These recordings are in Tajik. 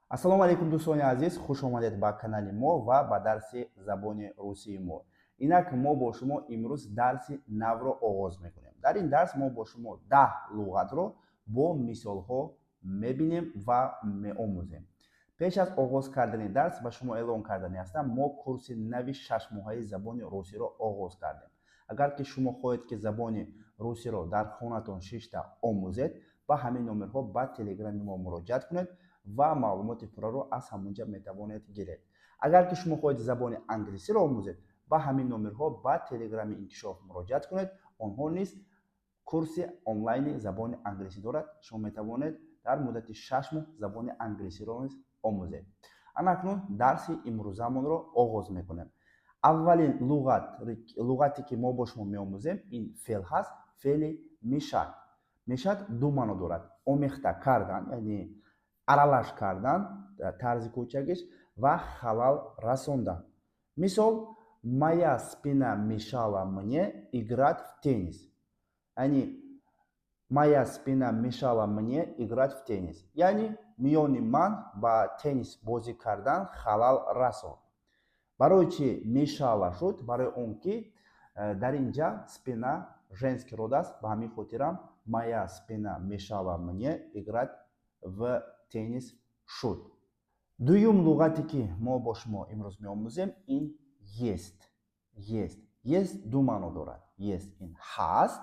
Ассалому алайкум, дӯстони азиз, хуш омадед ба канали мо ва ба дарси забони русии мо. Инак, мо бо шумо имрӯз дарси навро оғоз мекунем. Дар ин дарс мо бо шумо 10 луғатро бо мисолҳо мебинем ва меомӯзем. Пеш аз оғоз кардани дарс ба шумо эълон кардани ҳастам: мо курси нави 6-моҳаи забони русиро оғоз кардем. Агар ки шумо хоҳед, ки забони русиро дар хонатон шишта омӯзед, ба ҳамин номерҳо ба Телеграми мо муроҷиат кунед ва маълумоти пурраро аз ҳамонҷа метавонед гиред. Агар ки шумо хоҳед забони англисиро омӯзед, ба ҳамин номерҳо ба Телеграми Инкишоф муроҷиат кунед. Онҳо низ курси онлайни забони англисӣ дорад. Шумо метавонед дар муддати 6 моҳ забони англисиро низ омӯзед. Ана акнун дарси имрӯзамонро оғоз мекунем. Аввалин луғате, ки мо бо шумо меомӯзем, ин феъл ҳаст, феъли мешать. Мешать ду маъно дорад: омехта кардан, яъне аралаш кардан, тарзи кӯчагиш, ва халал расондан. Мисол: «Моя спина мешала мне играть в теннис», яъне «моя спина мешала мне играть в теннис», яъне миёни ман ба теннис бозӣ кардан халал расон. Барои чӣ мешала шуд? Барои он ки дар ин ҷа спина женский род аст. Ба ҳамин хотирам «моя спина мешала мне играть в теннис» шуд. Дуюм луғате, ки мо бо шумо имрӯз меомӯзем, ин есть. Есть. Есть ду маъно дорад. Есть ин ҳаст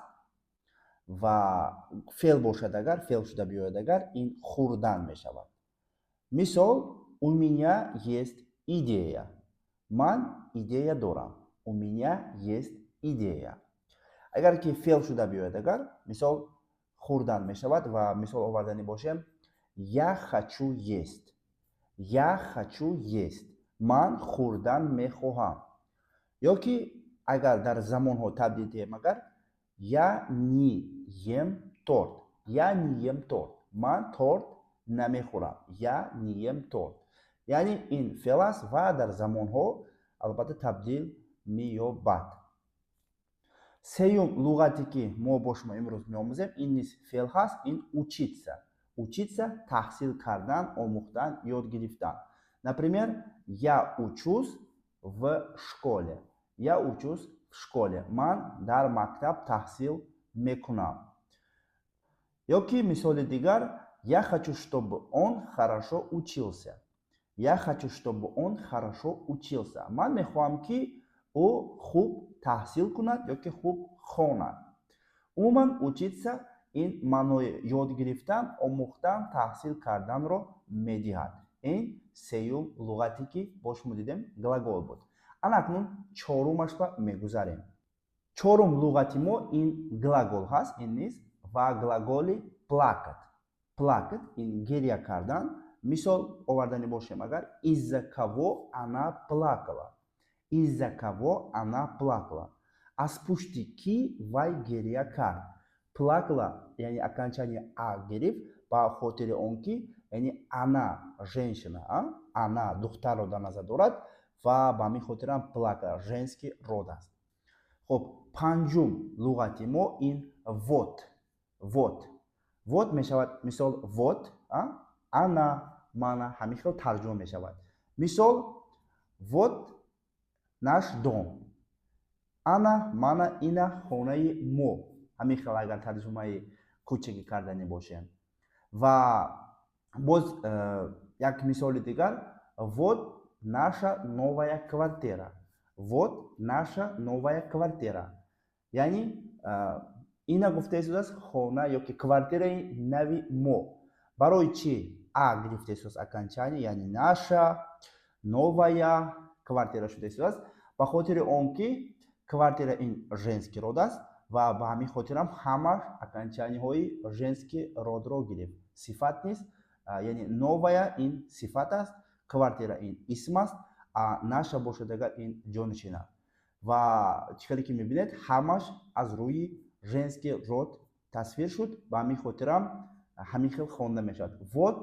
ва феъл бошад агар, феъл шуда биёяд агар, ин хӯрдан мешавад. Мисол: «У меня есть идея», ман идея дорам. У меня есть идея. Агар ки феъл шуда биёяд агар, мисол, хӯрдан мешавад ва мисол оварданӣ бошем: «Я хочу есть», «я хочу есть», ман хӯрдан мехоҳам. Ё ки агар дар замонҳо табдил диҳем агар: «Я не ем торт», «я не ем торт», ман торт намехӯрам. Я не ем торт, яъне ин феъл аст ва дар замонҳо албатта табдил меёбад. Сеюм луғате, ки мо бо шумо имрӯз меомӯзем, ин низ феъл ҳаст, ин учиться. Учиться — таҳсил кардан, омӯхтан, ёд гирифтан. Например: «Я учусь в школе», «я учусь в школе», ман дар мактаб таҳсил мекунам. Ё ки мисоли дигар: «Я хочу, чтобы он хорошо учился», «я хочу, чтобы он хорошо учился», ман мехоҳам, ки ӯ хуб таҳсил кунад ё ки хуб хонад. Умуман, учиться ин маънои ёд гирифтан, омӯхтан, таҳсил карданро медиҳад. Ин сеюм луғате, ки бо шумо дидем, глагол буд. Ана акнун чорумашба мегузарем. Чорум луғати мо ин глагол ҳаст, ин низ, ва глаголи плакать. Плакать ин гиря кардан. Мисол овардани бошем агар: «Из-за кого она плакала?», «Из-за кого она плакала?» Аз пушти кӣ вай гиря кард? Плакала, яъне окончание а гирифт, ба хотири он ки, яъне она женщина, она духтарро дар назар дорад ва ба ҳамин хотирам плакала женский род аст. Хуб, панҷум луғати мо ин вот. Вот, вот мешавад, мисол, вот ана, мана, ҳамин хел тарҷума мешавад. Мисол: «Вот наш дом», ана, мана, ина хонаи мо. Ҳамин хел агар тарҷумаи кӯчагӣ карданӣ бошем. Ва боз як мисоли дигар: «Вот наша новая квартира», «вот наша новая квартира», яъне ина гуфта истодааст хона ё ки квартираи нави мо. Барои чӣ а гирифта истодааст окончание, яъне наша новая квартира шуда истодааст? Ба хотири он ки квартира ин женский род аст ва ба ҳамин хотирам ҳамаш окончаниҳои женский родро гирифт. Сифат нест, яъне новая ин сифат аст, квартира ин исм аст, а наша бошад агар, ин ҷонишин аст. Ва чӣ хеле ки мебинед, ҳамаш аз рӯи женский род тасвир шуд, ба ҳамин хотирам ҳамин хел хонда мешавад: «Вот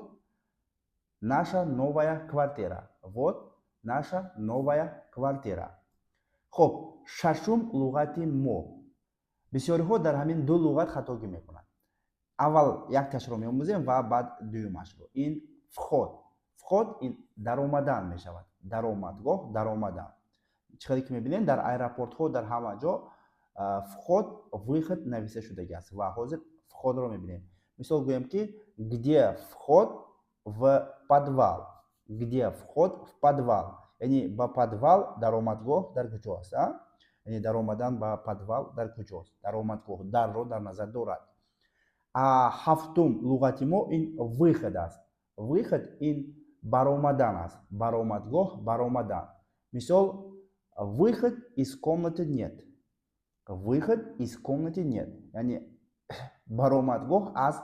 наша новая квартира», «вот наша новая квартира». Хуб, шашум луғати мо. Бисёриҳо дар ҳамин ду луғат хатогӣ мекунанд. Аввал якташро меомӯзем ва баъд дуюмашро. Ин вход. Вход. Вход ин даромадан мешавад, даромадгоҳ, даромадан. Чӣ хеле ки мебинем, дар аэропортҳо, дар ҳама ҷо вход, выход нависта шудагӣ аст. Ва ҳозир вход ро мебинем. Мисол гӯем, ки где вход в подвал? Где вход в подвал? Яъне ба подвал даромадгоҳ дар куҷо аст? Яъне даромадан ба подвал дар куҷост? Даромадгоҳ дарро дар назар дорад. Ҳафтум луғати мо ин выход аст. Выход ин баромадан аст, баромадгоҳ, баромадан. Мисол: выход из комнаты нет. Выход из комнаты нет, яъне баромадгоҳ аз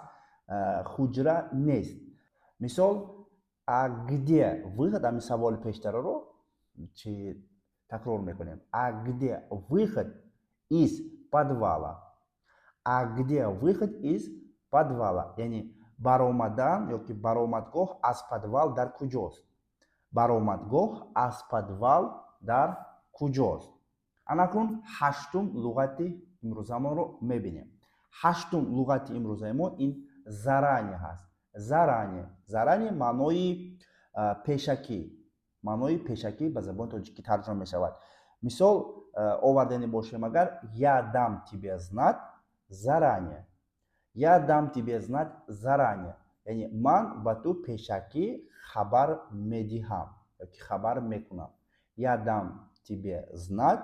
ҳуҷра нест. Мисол: а где выход? Ҳамин саволи пештараро чи такрор мекунем: а где выход из подвала? А где выход из подвала? Яъне баромадан ёки баромадгоҳ аз подвал дар куҷост? Баромадгоҳ аз подвал дар куҷост? Анакнун ҳаштум луғати имрӯзамонро мебинем. Ҳаштум луғати имрӯзаи мо ин заранее ҳаст. Заранее, заранее маънои пешакӣ, маънои пешакӣ ба забони тоҷикӣ тарҷума мешавад. Мисол овардани бошем агар: я дам тебе знать заранее. Я дам тебе знать заранее, яъне ман ба ту пешакӣ хабар медиҳам ёки хабар мекунам. Я дам тебе знать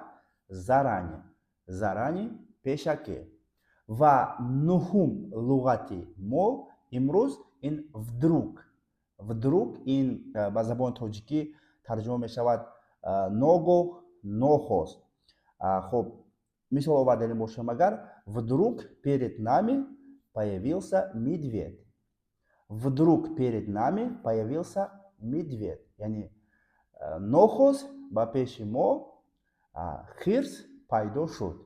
заранее. Заранее, пешакӣ. Ва нуҳум луғати мо имрӯз ин вдруг. Вдруг ин ба забони тоҷикӣ тарҷума мешавад ногоҳ, нохост. Хуб, мисол овардани бошем агар: вдруг перед нами появился медведь. Вдруг перед нами появился медведь, яъне нохост ба пеши мо хирс пайдо шуд.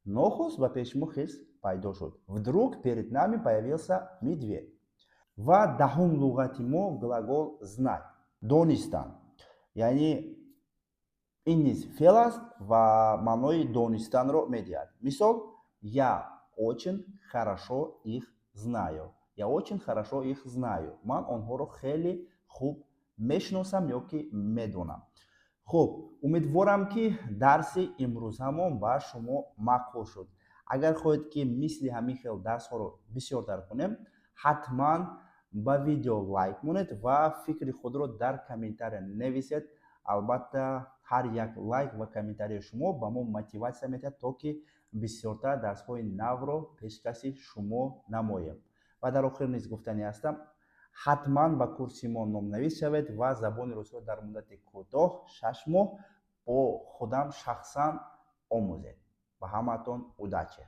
Нохост ба пеши мо хирс пайдо шуд. Вдруг перед нами появился медведь. Ва даҳум луғати мо глагол знать, донистан. Яъне ин низ феъл аст ва маънои донистанро медиҳад. Мисол: я очень хорошо их знаю. Я очень хорошо их знаю, ман онҳоро хеле хуб мешиносам ё ки медонам. Хуб, умедворам, ки дарси имрӯзамон ба шумо маъқул шуд. Агар хоҳед, ки мисли ҳамин хел дарсҳоро бисёртар кунем, ҳатман ба видео лайк монед ва фикри худро дар комментария нависед. Албатта, ҳар як лайк ва комментарияи шумо ба мо мотиватсия медиҳад, то ки бисёртар дарсҳои навро пешкаши шумо намоем. Ва дар охир низ гуфтанӣ ҳастам: ҳатман ба курси мо номнавис шавед ва забони русиро дар муддати кӯтоҳ, 6 моҳ, бо худам шахсан омӯзед. Ба ҳамаатон удачи!